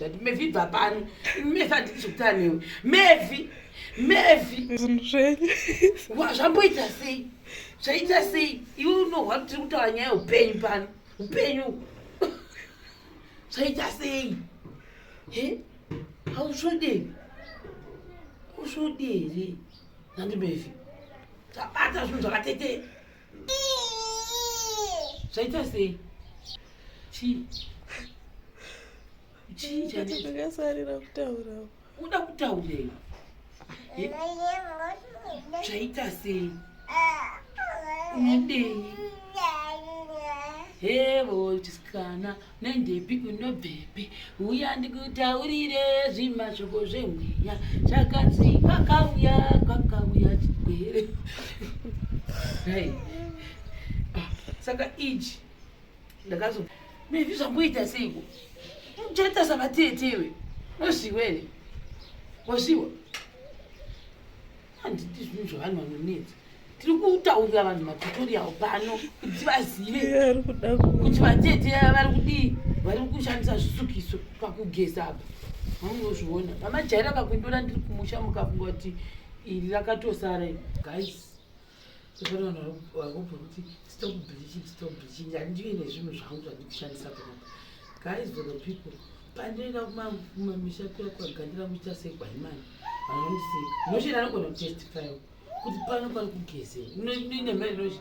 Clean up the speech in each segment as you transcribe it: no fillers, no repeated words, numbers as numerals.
Ndati Mevi, bva pano. Mevi, handidi zvekutaura newe. Mevi, Mevi. Zvinhu zvenyu. Zvamboita sei? Zvaita sei? Iwe unohwa kuti tiri kutaura nyaya yeupenyu pano. Upenyu. Zvaita sei? He? Hausvodei? Usvodei here? Nandi Mevi. Tabata zvinhu zvakatete. Zvaita sei? Chii? Chii chanetsa? Ndakasarira kutaura. Uda kutaurei? Zvaita sei? Unodei? Hevo chisikana, unoendepi unobvepi? Uya ndikutaurire zvimashoko zvemweya. Chakanzi kwakauya kwakauya chigwere. Hey. Ah, saka ichi ndakazo Mevi zvamboita seiko? Uchaita savatete iwe. Wozviwa here? Wozviwa? Handidi zvinhu zvavanhu vanonetsa. Tiri kutaurira vanhu matutorial pano kuti vazive kuti vatete vari kudii, vari kushandisa zvisukiso pakugeza apa. Munozviona. Vamajaira kakuindora ndiri kumusha mukafunga kuti iri rakatosara iri. Guys. Pane vanhu varikubva kuti stop bleaching, stop bleaching. Handive nezvinhu zvangu zvandiri kushandisa panapa. Guys, for the people, pandinoenda kumamisha kuya kwagandira muchiita segwaimani, vanhu vanondiseka. Nosheni anogona kutestify kuti pano pari kugezera. Ine mari noshi.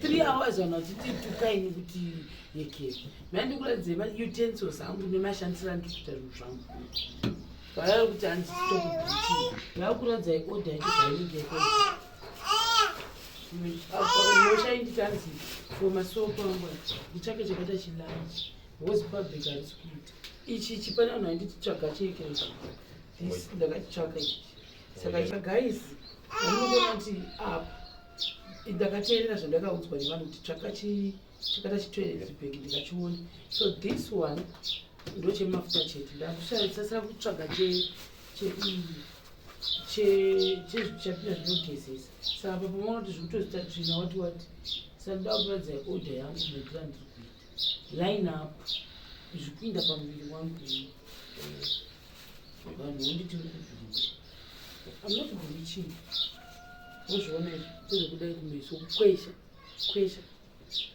3 hours vanhu vachitituka ini kuti yekera. Mhai ndikuratidzei mautensils angu nemashandisiro andiri kuita zvinhu zvangu. Vaya kuti hanzi stop bleaching. Vakuradzai order yacho zvainenge yakaita. Noshainditi hanzi for masoap angu nditsvake chakaita chilarge because public harisi kuita. Ichi ichi pane vanhu vainditi tsvaga cheke ichi. This ndakachitsvaka ichi. Saka guys, vanogona kuti apa ndakateerera zvandakaudzwa nevanhu kuti tsvaka chakaita chitoilet bag ndikachiona. So this one ndochemafuta chete. Ndakusasira kutsvaga chezvichapinda zvinogezesa. Saka apa pamaona kuti zvikutoita tsvina wati wati. Saka ndoda kuratidza order yangu maitiro andiri kuita. Line up zvikuinda pamuviri wangu. Vanhu vonditi uri kubleach. I'm not bleaching. Wozviona izvi ndezvekudai kumeso kukwesha kwesha.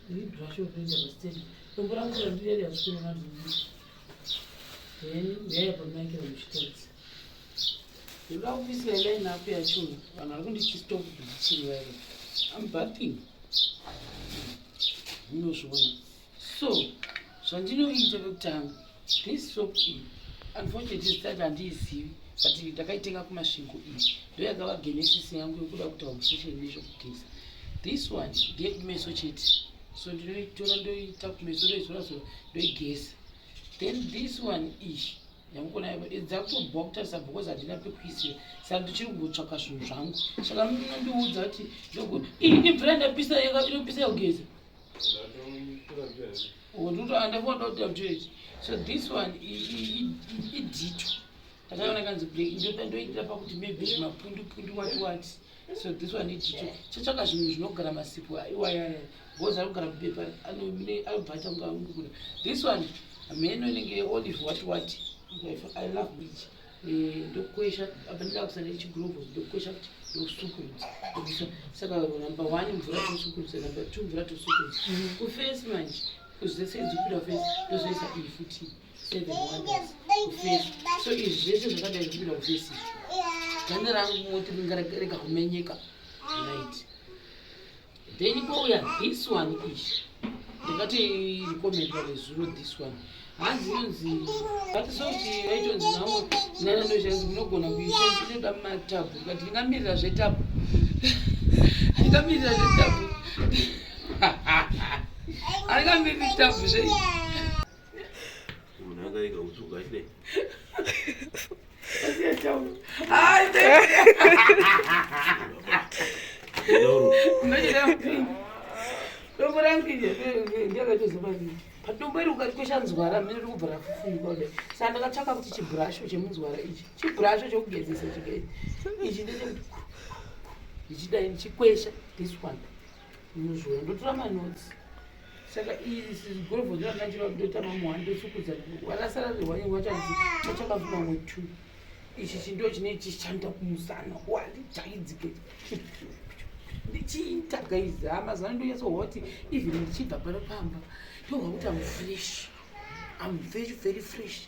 Brush rinoenda pastendi. Dombo rangu randiri rasukuona ndiri. Then uyai pamaikira muchitaridza. Ndoda kuisira line up yacho. Vanhu vari kunditi stop bleaching vaya. I'm bathing. Munozviona. So, zvandinoita pekutanga, this soap iyi, unfortunately zita racho handiizivi, but ndakaitenga kuMasvingo iyi. Ndoyakava genesis yangu yokuda kuita obsession nezvekugeza. This one ndeyekumeso chete. So ndinoitora ndoiita kumeso ndoizora zora ndoigeza. Then this one iyi yamukona dzakutobhowa kutarisa because handina pekuisira, saka ndichiri kumbotsvaka zvinhu zvangu. Saka munondiudza kuti iyi imvura ndapisa inopisa yekugeza. So this one idito ndakaona kanzi break ndoitira pakuti maybe zvimapundu pundu what what. So this one idito chatsvaka zvinhu zvinogara masipo iwayaya because ari kugara mubepa anobva aita kunge anogura. This one mheno inenge olive what what. I love bleach. Ndokwesha apa ndida kuisa nechigirovhosi, ndokwesha kuti ndosukurudza. Saka number 1 mvura tosukurudza, number 2 mvura tosukurudza. Kuface manje zvese dzikuita kuface ndozoisa iyi futi 7 Wonders kuface. So izvi zvese zvakadai zvikuita kuface izvi. Ganda rangu moti ringarega kumenyeka. Right. Then kouya this one ichi. Ndakati recommend nezuro this one. Hanzi inonzi vati soft vaitonzi navo nana ndoshanzi munogona kuishandisa inoda mumatabhu. Ndikati ndingamirira zvetabhu. Ndingamirira zvetabhu. Andingamiriri tabhu zvei. Munhu angarega kutsuka achidai. Ai, dombo rangu iri ndakatozobadii padombo iri ukarikwesha nzwara mene riri kubva rafufunyuka kudai. Saka ndakatsvaka kuti chibhurasho chemunzwara ichi, chibhurasho chekugezesa chika ichi ndechekuti ndichidai ndichikwesha this one. Munozviona ndotora manotsi. Saka gorovho ndorandachira ndota mamwe one, ndosukudza warasara rehwani wachanzi chatsvaka futi mamwe two. Ichi chindo chine chishanda kumusana wandijaidzike ndichiita guys. Ha, mazuva ano ndonyatsohwa kuti even ndichibva pano pamba ndohwa kuti am fresh, am very very fresh.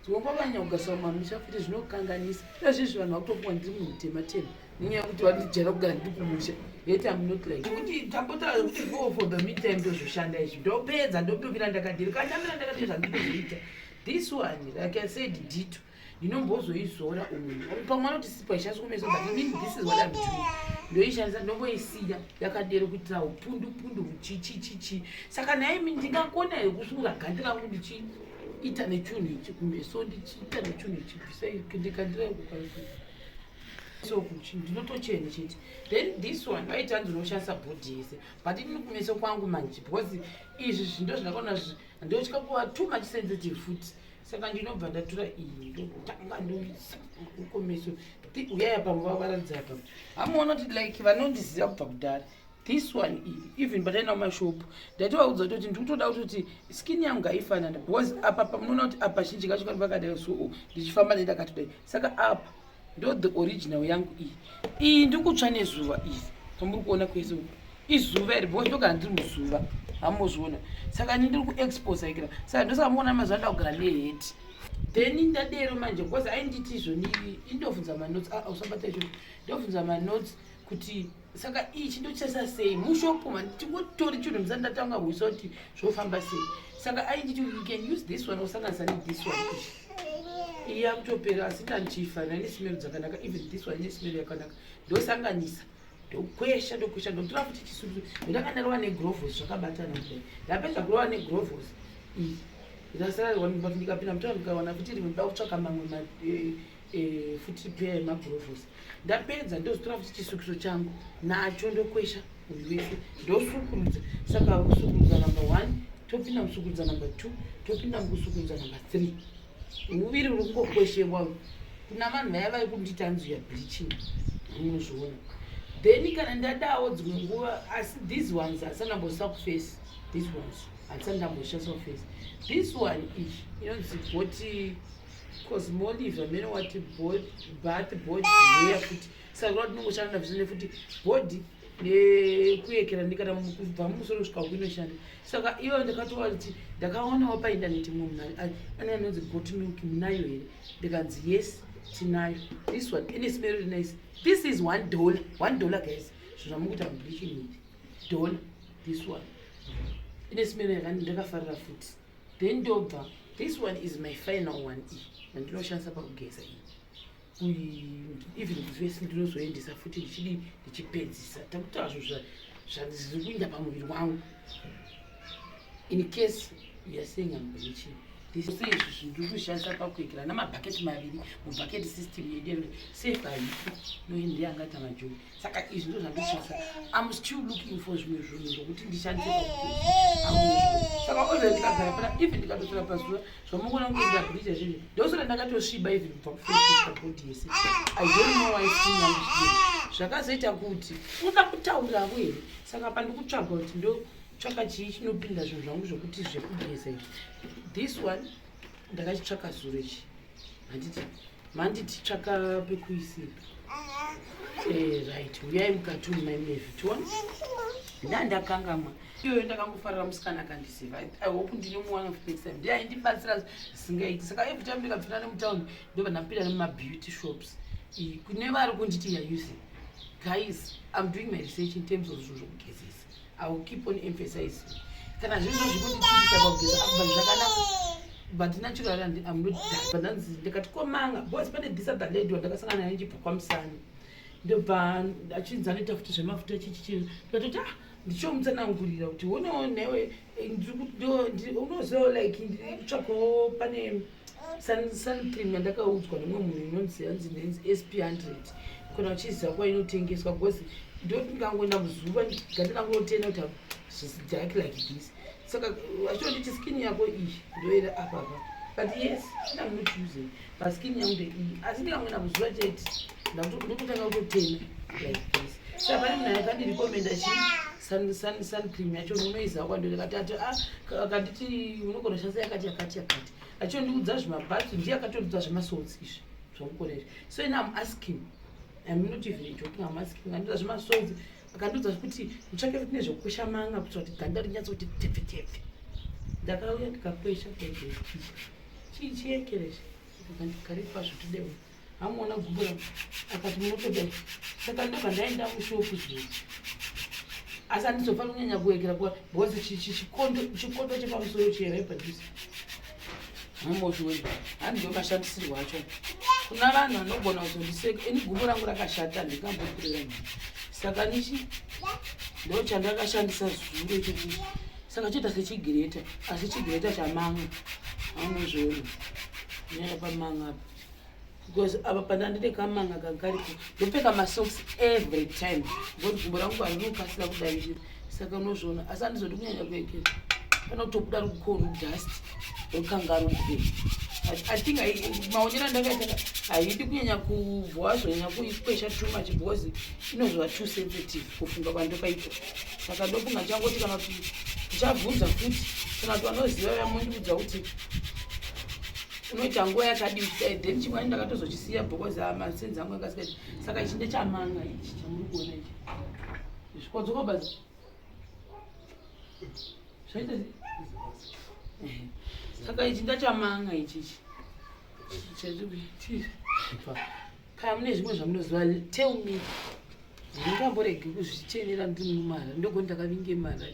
Dzimwe nguva vanyanya kugasira mumamisha futi zvinokanganisa. Izvizvi vanhu vakutofunga ndiri munhu mutema tema nenyaya yekuti vandijaira kugara ndiri kumusha, yet am not like kuti tambotaura kuti go. For the meantime, ndozvoshanda izvi. Ndopedza, ndotomira ndakadiri. Kana ndamira ndakadiri, zvandinozoita, this one, like I said, dito ndinombozoizora umu. Pamwe anoti sipo haishandiswi kumeso, but I mean, this is what I'm doing. Ndoishandisa, ndomboisiya yakadero kuitira upundu pundu chichichichi. Saka naimi ndingakona here kusungura gandi rangu ndichiita nechinhu ichi kumeso, ndichiita nechinhu ichi? Bvisai ndikandira so kuchi ndinotochena chete. Then this one vaiti hanzi unoshandisa body yese, but inini kumeso kwangu manje, because izvi zvindo zvindakaona ndotya kuva too much sensitive futi. Saka ndinobva ndatora iyi, ndotanga ndoisa kumeso. Uyaya pamwe vavaradza apa, hamuona kuti like vanondiziva kubva kudhara, this one iyi, even pataenda kumashopu ndatovaudza kutoti ndikutoda kutoti skin yangu ngaifanana, because apa pamunoona kuti apa chinji kacho kari pakadai, so ndichifamba ndendakatodai. Saka apa ndo the original yangu iyi. Iyi ndikutsva nezuva iyi pamuri kuona kwese uku izuva iri, because ndogara ndiri muzuva, hamuzviona. Saka ni ndiri kuexposa ikira. Saka ndosaka muona mazuva nda kugara neheti. Then ndadero manje, because ainditi izvoni indobvunza manotes. Ah, usabata izvozvo. Ndobvunza manotes kuti saka ichi ndochisa sei mushopu. Tingotori chinhu musati ndatanga kuisa kuti zvofamba sei. Saka ainditi you can use this one usanganisa nethis one. Ichi iyi yakutopera, asi ndandichiifarira, ine smell dzakanaka. Even this one ine smell yakanaka. Ndosanganisa, ndokwesha, ndokwesha, ndotora futi chisusu. Ndanga ndarova negrovosi zvakabatana kudai. Ndapedza kurova negrovosi iyi, ndasara, but ndikapinda mutaura ndikawana futi rimwe, ndoda kutsvaka mamwe futi peya emagrovosi. Ndapedza, ndozotora futi chisukiso changu nacho, ndokwesha uyu wese, ndosukurudza. Saka kusukurudza number one, topinda musukurudza number two, topinda mukusukurudza number three. Muviri uri kungokweshewa. Kuna vanhu vaya vari kunditi hanzi ya bleaching, munozviona. Then kana ndadawo dzimwe nguva, asi these ones hasana ndamboisa kuface. These ones handisati ndamboshandisa kuface. This one iyi inonzi boti Cosmolive, amene wati bath body hair futi. Saka kuda tinongoshanda nazvo futi body nekuyekera ndikana kubva mumusoro kusvika kuinoshanda. Saka iyo ndakatova kuti ndakaonawo paindaneti mumwe munhu ane anonzi goat milk. Munayo here? Ndikanzi yes, tinayo. This one ine smell nice. This is $1, $1, guys. Zvinhu zvamukuita bleaching iri dollar. This one ine smell yakani, ndakafarira futi. Then ndobva, this one is my final one, iyi yandinoshandisa pakugeza iyi. Even kuface ndinozoendesa futi ndichidi ndichipedzisa takutazvo zviri kuinda pamuviri wangu. In case you are saying I'm bleaching, this izvi ndiri kushandisa pakuekera namabhaketi maviri mubhaketi system yedu. Safe haipo noende yangata majoni. Saka izvi ndo zvandishandisa. I'm still looking for zvimwe zvinhu zvokuti ndishandise pakugeza. Saka ozve ndikagara pana, even ndikatoswera pazuva zvamukona kunge ndableacha zvinhu, ndoswera ndakatosviba even kubva kuface kusvika body yese. I don't know why skin yangu zvidii zvakazoita kuti unoda kutauravo here. Saka pandikutsvaga kuti ndotsvaka chii chinopinda zvinhu zvangu zvokuti zvekugeza izvi, this one ndakachitsvaka zuro ichi. Handiti manditi tsvaka pekuisira? Right, uyai mukati umu maimevi tione. Ndandakangamwa iyoyo, ndakangofarira musikana akandisiva. I hope ndinomuwana next time, ndiye aindibatsira zvisingaiti. Saka every time ndikapinda nemutauni, ndobva ndapinda nemumabeauty shops kune vari kunditi ya using. Guys, I'm doing my research in terms of zvinhu zvokugezesa. I will keep on emphasizing kana zvinhu zvekunditsindisa pakugeza but zvakanaka, but naturally I'm not done. But ndanzi ndikati komanga because pane this other lady wandakasangana naye ndichibva kwamusani, ndobva achinzi anoita futi zvemafuta chichichi. Ndikatoti ah, ndichomutsanangurira kuti onewo newe unozivawo like ndiri kutsvakawo pane sun cream yandakaudzwa nemumwe munhu inonzi hanzi nenzi SP 100, kana uchiziva kwainotengeswa, because ndongangoenda muzuva gandinangotena kuti zvisi dark like this. Saka achitonditi skin yako iyi ndoera apapa, but yes, I'm not using paskin yangu ndeiyi, asi ndikangoenda muzuva chete ndototanga kutotena like this. Saka pane munhu akandirecommenda chi sun cream yacho, unoiziva kwandiri. Akati ati, ah, akanditi unogona kushandisa yakati yakati yakati, achiondiudza zvimabhatsi, ndiye akatondiudza zvemasalts izvi zvamukona izvi. So ina I'm asking, I'm not even joking, I'm asking. Akandiudza zvemasalts, akandiudza kuti mutsvake futi nezvekukwesha manga kuitira kuti ganda rinyatsoti tepfe tepfe. Ndakauya ndikakwesha. Chii chiyekereshe akandikare kwazvo todewo hamuona gumbo rangu. Akati munotodai. Saka ndobva ndaenda mushopu zvino, asi handizofanira kunyanya kuwekera kuva because chikondo chepamusoro chiyevai padhuze mamozviona. Handiyo mashandisirwo acho. Kuna vanhu vanogona kuzondiseka, ini gumbo rangu rakashata, handingambokurera mhani. Saka nichi ndo chandakashandisa zuro ichochi. Saka choita sechigireta, asi chigireta chamanga. Haunozviona nyaya pamanga apa, because apa pandandine kamanga kakariko, ndopfeka masocks every time because gumbo rangu harinokasira kudai. Saka unozviona, asi handizodi kunyanya kuekera, panotobuda rukoru, dust rukangarubwe. I think maonero andakaita, haidi kunyanya kubva wazonyanya kuikwesha too much because inozova too sensitive, kufunga kwandakaita. Saka ndofunga changoti kana kuti ndichabvunza futi, kana kuti vanoziva vamondiudza kuti unoita nguva yakadii uchidai. Then chimwani ndakatozochisiya because masenzi angu akasikaiti. Saka ichi ndechamanga ichi chamuri kuona ichi. Zvikodzoka basi zvaita. Saka ichi ndachamanga ichichi. Kana mune zvimwe zvamunoziva, tell me. Ndingamboregi kuzvichenera ndiri mumara, ndogoni ndakavinge mara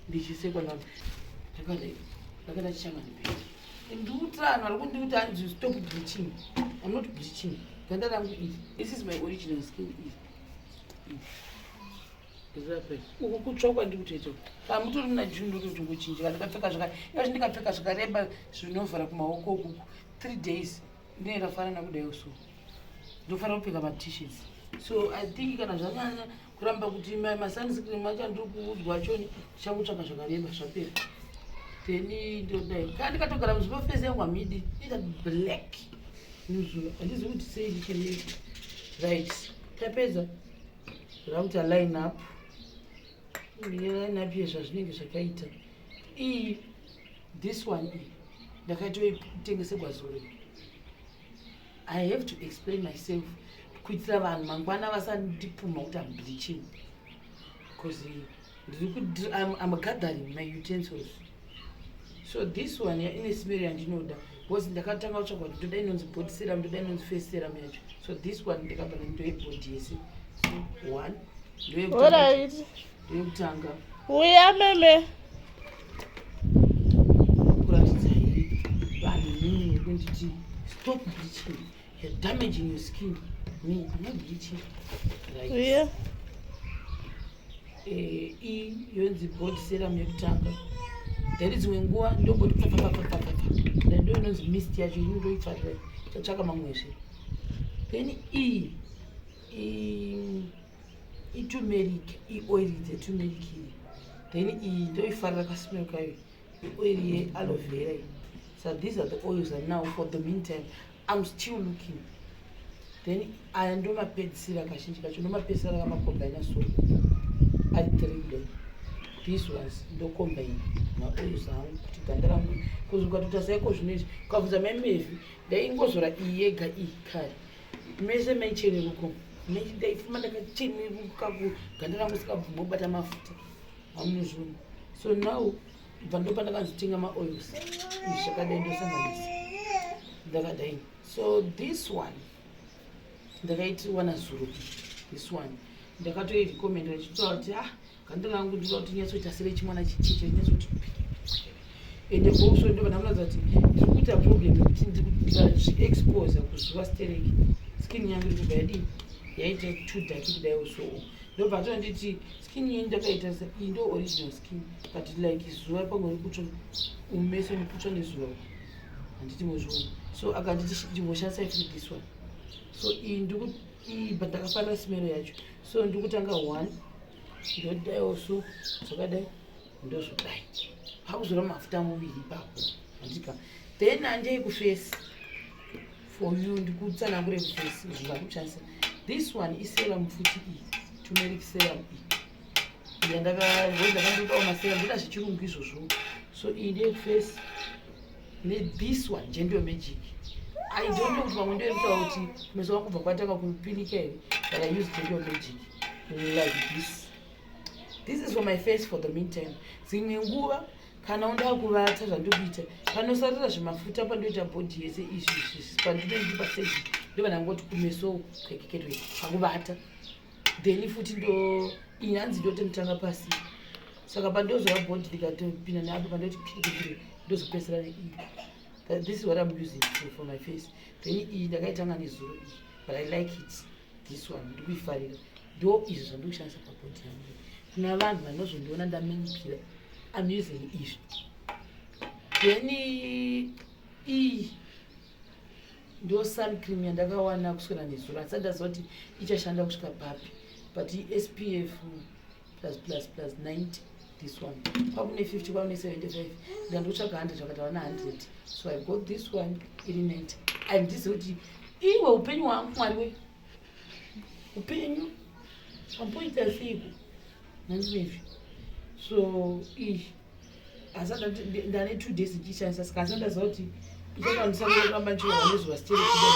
ndichisekwa navanhu. Ndakadai, ndakada chichanganipei. Ndikuti vanhu vari kundiuti hanzi stop bleaching. I'm not bleaching. Ganda rangu iri, this is my original skin iri. Uku kutsva kwandiri kutoita pamutori muna June, ndototi ngochinjika. Ndikapfeka zvaka izvi, ndikapfeka zvakareba zvinovhara kumaoko ukuku, 3 days ndinenge ndafanana kudai. So ndofanira kupfeka maT-shirts. So I think kana zvanyanya kuramba kuti masunscreen acho andiri kuudzwa achoni, ndichangotsvaka zvakareba, zvapera. Then ndodai kana ndikatogara muzuva, face yangu hamidi ita black muzuva. Handizivi kuti sei ndichenei. Right, tapedza zvakuita line up, line up yezvazvinenge zvakaita iyi. This one iyi ndakaitoitengeserwa zuro. I have to explain myself kuitira vanhu mangwana vasandipumha kuti am bleaching, because I'm gathering my utensils. So this one ine smell yandinoda because ndakatanga kutsvaga kuti ndoda inonzi body serum, ndoda inonzi face serum yacho. So this one ndakabva ndoyebody yese. So one ndoyekutanga. Uya meme. Kuratidzai vanhu mimwe kunditi stop bleaching, you're damaging your skin. Me, I'm not bleaching, right? Uya. Iyi yonzi body serum yekutanga. Then dzimwe nguva ndomboti papapapapapa, ndo inonzi mist yacho, ini ndoifarira. Chatsvaka mamwezve. Then iyi iturmeric, ioil dzeturmeric iyi. Then iyi ndoifarira kasmell kayo, ioil yealoe vera iyi. So these are the oils, and now for the meantime I'm still looking. Then aya ndomapedzisira, kazhinji kacho ndomapedzisira ndakamakombaina. So ari three kudai, these ones ndocombine maoils angu kuti ganda rangu, because ukatoita saiko zvinoizvi, ukabvunza maimevhi, ndaingozora iyi yega iyi kare mese maicheneruko, ndaifuma ndakacheneruka, ganda rangu sikabvuma kubata mafuta, hamunozviona. So now bva ndopandakanzotenga maoils izvi zvakadai, ndosanganisa ndakadai. So this one ndakaitiwa nazuro. This one ndakatoirecommenda ndichitaura kuti, ah, ganda rangu ndinoda kuti nyatsoita serechimwana chicheche, nyatsoti. Ende also ndobva ndamuratidza kuti ndiri kuita problem yekuti ndikazviexposa kuzuva stereki, skin yangu iri kubva yadii, yaita too dark kudai. So ndobva atonditi skin yenyu ndakaita iyi ndo original skin, but like zuva pamwe rikutsva umeso, nekutsva nezuva, handiti mozviona. So akanditi ndimboshandisa futi this one. So iyi ndiku iyi, but ndakafarira smell yacho. So ndikutanga one, ndodaiwo so zvakadai, ndozvodai pakuzora mafuta muviri ipapo, handika. Then handei kuface. For you, ndikutsanangure kuface zvakushandisa. This one iserum futi iyi. Turmeric serum iyi yandakaandodawo maserum, ndoda zvechirungu izvozvo. So iyi ndeyeface nethis one, Gentle Magic. I don't know kuti vamwe ndoyekutaura kuti kumeso wangu kubva kwatanga kupilika here, but I use Gentle Magic like this. This is for my face for the meantime. Dzimwe nguva kana undaa kuvata, zvandikuita panosarira zvimafuta pandoita body yese izvi izvi pandinoiti pastage, ndobva ndangoti kumeso kwekeketwe pakuvata. Then futi ndo iyi hanzi ndotomutanga pasi, saka pandozora body ndikatopinda neapo pandoti pirikipiri, ndozopedzisira neiyi. This is what I'm using for my face. Then iyi ndakaitanga nezuro iyi, but I like it, this one ndikuifarira. Ndo izvi zvandikushandisa pabody yangu. Kuna vanhu vanozondiona ndamenyukira, I'm using izvi. Then iyi ndo sun cream yandakawana kuswera nezuro. Asi ndaziva kuti ichashanda kusvika papi, but iSPF plus plus plus 90 this one. Kwakune 50, kwakune 75, ndandotsvaga 100, vakati havana 100, so I got this one iri 90. Handizivi kuti iwe upenyu hwangu, Mwari we upenyu amboita seiko nandivezvi. So iyi asi ndane 2 days ndichishandisa, saka asi ndaziva kuti ichakwanisa kuramba ndichirwa nezuva still kudai,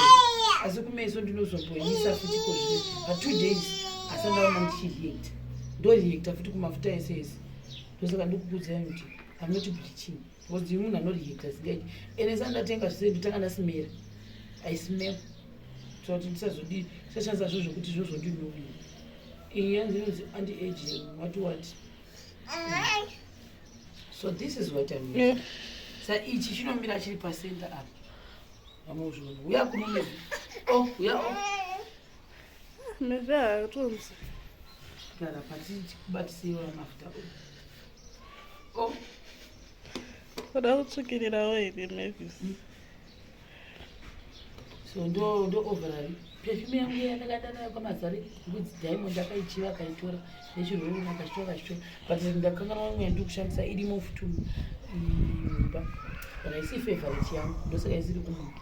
asi kumeso ndinozomboisa futi kozvine pa2 days, asi ndaona ndichireacta, ndoreacta futi kumafuta ese ese. Ndosaka ndikukuudzai kuti I'm not bleaching, because ndiri munhu anoreacta zingaiti. Ende sa ndatenga zvise, ndotanga ndasimera, I smell so kuti ndisazodii, ndisashandisa zvo zvokuti zvozondinhuwira. Iyi yanzi inonzi anti aging what what. So this is what I'm using. Sa ichi chinomira chiri pacenter apa, vamuzviona. Uya kuno Mevi. Oh, uya, oh. Mevi haatonzi. Gara pasi, kubatisiwa mafuta. Oh, oh. Kuda kutsvukirirawo here, Mavis? So ndo overall perfume yangu yandakaenda nayo kwamazari kudzi Diamond akaichiva, akaitora nechirwere, akachitora, akachitora, but ndakanganwa imwe yandiri kushandisa irimo futi mumba, but haisi favorite yangu, ndosaka isiri kumu.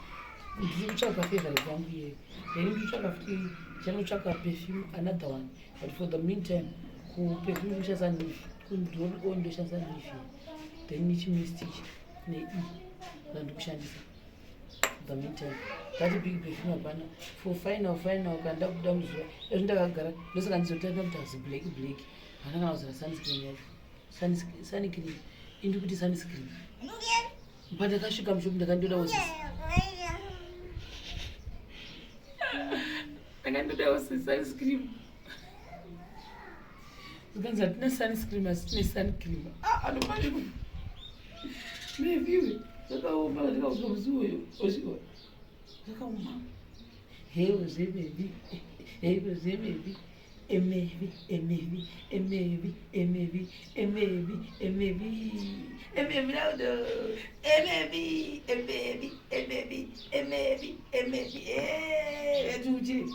Ndiri kutsvaga favorite yangu iyeyo. Then ndikutsvaga futi, ndichanotsvaka perfume, another one, but for the meantime kuperfume kushandisa Nivea, kundoo ndoshandisa Nivea, then nechimist ichi nei zvandikushandisa the meantime. That big perfume hapana. For final final, kana ndakubuda muzuva ezvo ndakagara, ndosaka ndizotanga kuti hazi black black, hana kana kuzora sunscreen yacho, suncream indi kuti sunscreen. Pandakasvika mushopu ndakandodawo sisi, ndakandodawo sunscreen, zikanzi hatina sunscreen asi tine suncream. Ah, anofanira meviwe zvakaoma ndikauswa musi uyu osviwa zvakaoma. Hewo zvemevi, hewo zvemevi, emevi, emevi, emevi, emevi, emevi, emevi, emevi laudo, emevi, emevi, emevi, emevi, emevi, etuchi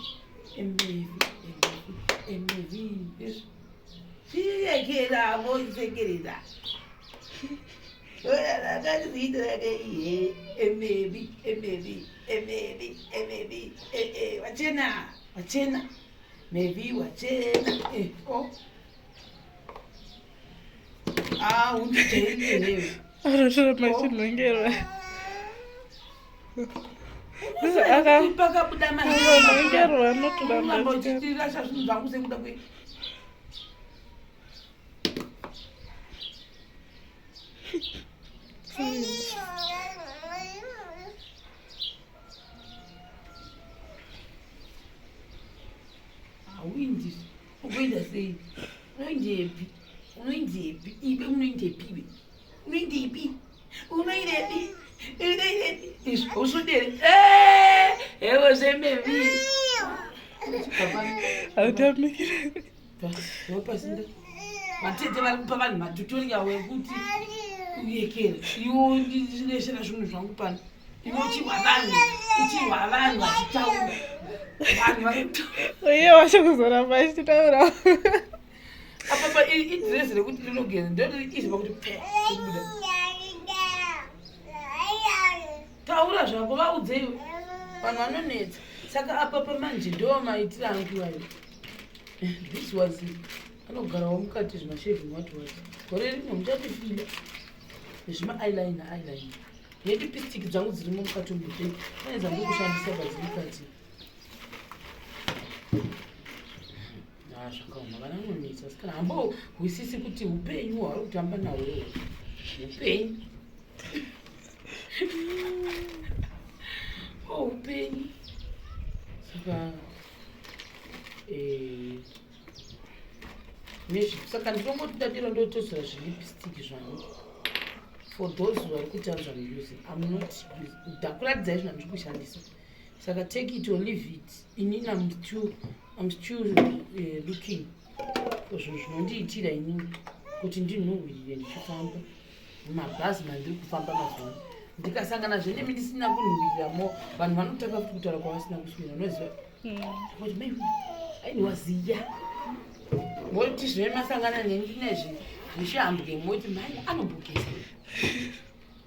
emevi, emevi, emevi, chiyekera moisekerera emevi, emevi, emevi, emevi, wachena, wachena mevi, wachena. Oh. Ah, undijairirewe. Anotora machinhongerwa. Pakabuda. Anonongerwa, anotoramba. Uchitirasha zvinhu zvangu sekuda kwe hauindi, ugoita sei? Unoindepi? Unoindepi iwe? Unoindepi iwe? Unoindepi? Unoindepi? Unoindepi? Izvi usudere hewo zvemevi. Hautambikire. Wapasinda vatete vari kupa vanhu matutorial ekuti uyekere iwo ndineshera zvinhu zvangu pano. Iwe uchihwa vanhu, uchihwa vanhu vachitaura, vanhu vari Iye wacho kuzoramba achitaura. Apapa idhirezi rekuti rinogeza, ndoriri izi pakuti pe kubuda. Taura zvako, vaudzeiwe vanhu vanonetsa. Saka apapa manje ndo maitiro angu iwayo. This was anogarawo mukati zvimashaving what what. Gore rino muchatifila nezvima eyeliner eyeliner nelipstick dzangu dzirimo mukati umu. Pane dzandiri kushandisa padziri mukati. Ah, zvakaoma, vananonetsa sikana hambohwisisi kuti upenyu hwauri kutamba nahwo upenyu, oh, upenyu. Saka saka ndinongoti ndotozora zvilipstick zvangu. For those vari kuti anzwa using, I'm not, ndakuratidzai zvinhu handiri kushandisa. Saka take it or leave it. Inini I'm still looking for zvinhu zvinondiitira inini kuti ndinhuhwirire ndichifamba mumabhazi mandiri kufamba mazuva ano. Ndikasanganazve nemi ndisina kunhuhwiriramo, vanhu vanotanga futi kutaura kwavasina kuswira, unoziva kuti mai ainiwaziya moti zve masangana neni ndinezvi zvishambwe, moti mai anombogeza,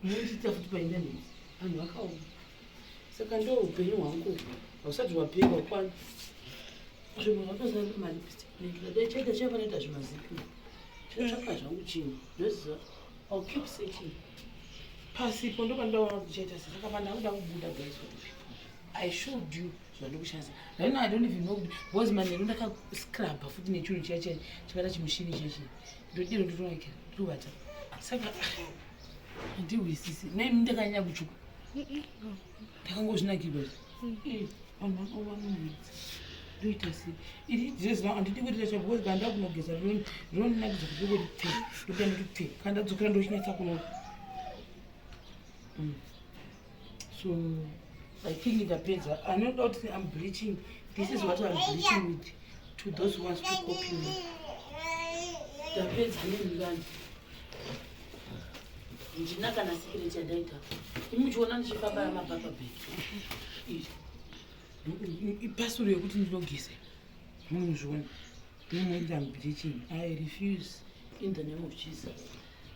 mundiita futi painternet. Vanhu vakaoma. Saka ndo upenyu hwangu hausati hwapera kwana. Zvimwe zvakazara malipstick, chaita chafanoita zvimazipi, chinotsvaka zvangu chinhu ndoziva. I'll keep searching pasipo, ndopandaona kuti chaita sei. Saka pandakuda kubuda, guys, for the people I showed you zvandikushandisa right now. I don't even know kuti, because manheru ndakascrubha futi nechinhu chiya chiya chakaita chimushini chiya chiya, ndodiro ndotonakira ndobata. Saka handihwisisi naimi ndakanyanya kutsvuka, ndakangozvinakirwa. Vanhu vakawanonetsa, ndoita sei? Iri dress rangu handidi kuitira cha because kana ndakunogeza rinondinakidza kuti ndingoti pfe, ndokuita ndoti pfe, kana ndadzokera ndochinatsa kuno. So I think ndapedza. Anoda kuti I'm bleaching. This is what I'm bleaching with, to those who wants to copy me. Ndapedza nemingani, ndina kana secret yandaita. Imi muchiona ndichifamba namapapa bag ipasuro yekuti ndinogeza, munozviona nomoita bleaching. I refuse in the name of Jesus.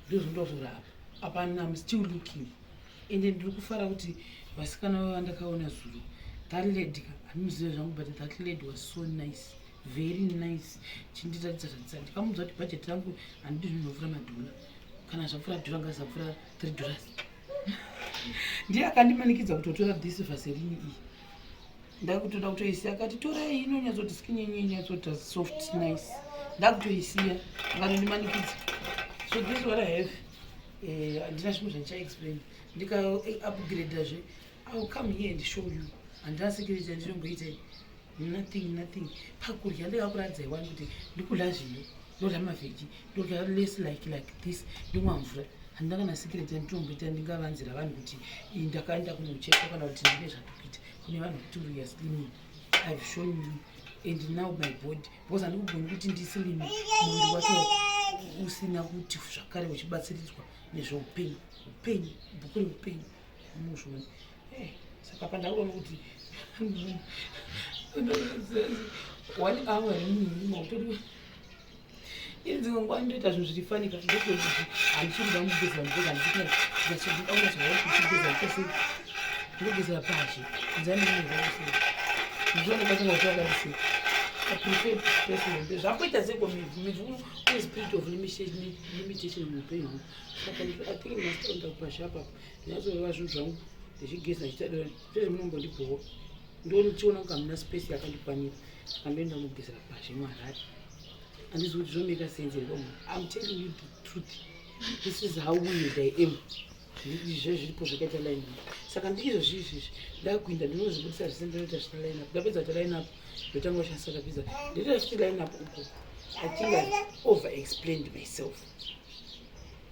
Ndozvondozorapa apa. I'm still looking. Ende ndiri kufara kuti vasikana vavandakaona zuro, that lady ka, handimuzive zvangu, but that lady was so nice, very nice. Chindiratidza ratidza, ndikamudza kuti bhajeti rangu handidi zvinhu zvinopfuura madhora. Kana zvapfuura dhora, ngazapfuura $3. Ndiye akandimanikidza kutotora this vaseline iyi. Ndakutoda kutoisiya, akati torai, inonyatsoti skin yenyu inyatsota soft, nice. Ndakutoisiya, akatondimanikidza. So this is what I have. Handina zvimwe zvandichaexplain. Ndika-upgradazve, I will come here and show you. Handina security yandinomboita, nothing, nothing. Pakurya ndikakuratidzai wani kuti ndikudya zviyo, ndodya maveggie, ndodya less like this, ndimwa mvura. Handina kana secret yandinomboita ndingavanzira vanhu kuti iyi ndakaenda kunochekwa kana kuti ndine zvandikuita. Kune vanhu kuti we are slimming, I've shown you. And now my body, because handikugoni kuti ndislime muviri wacho usina kuti zvakare uchibatsiridzwa nezveupenyu, upenyu, bhuku reupenyu, muzviona. Saka pandakuona kuti one hour remunhu mautori ini, dzimwe nguva ndoita zvinhu zviri fanika. Ndekuti handisi kuda kugeza because handisi kuchigeza, ndogezera pazhe nzaneiausei ndichioneka kuti I prefer president zvakuita seko mivhu mivhu une spirit of limitation muupenyu hwangu. Saka I think ndasitoenda kupashe apapo, ndinatsoreva zvinhu zvangu ndichigeza ndichitadora ndezvemunombondibhowa. Ndonichiona kunge hamuna space yakandikwanira, saka ndoenda kunogezera pashe muHarare. Handizi kuti zvinomeka sense here. I'm telling you the truth. This is how weird I am. Izvo zviripo zvakaita line up. Saka ndizvo zviizvizvi ndakuinda, ndinozvibudisa zvese, ndinoita zvita line up. Ndapedza kuita line up, ndotanga kushandisa. Ndapedza, ndoita futi line up uko. I think I over explained myself.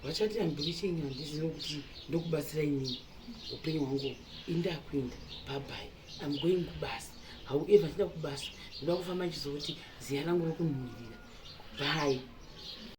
Vachati I'm bleaching, handizivi kuti ndokubatsira inini upenyu hwangu. Indakuinda, bye. I'm going kubasa. However, ndida kubasa, ndoda kufamba ndichizoti ziya rangu rokunhuhwirira. Bye.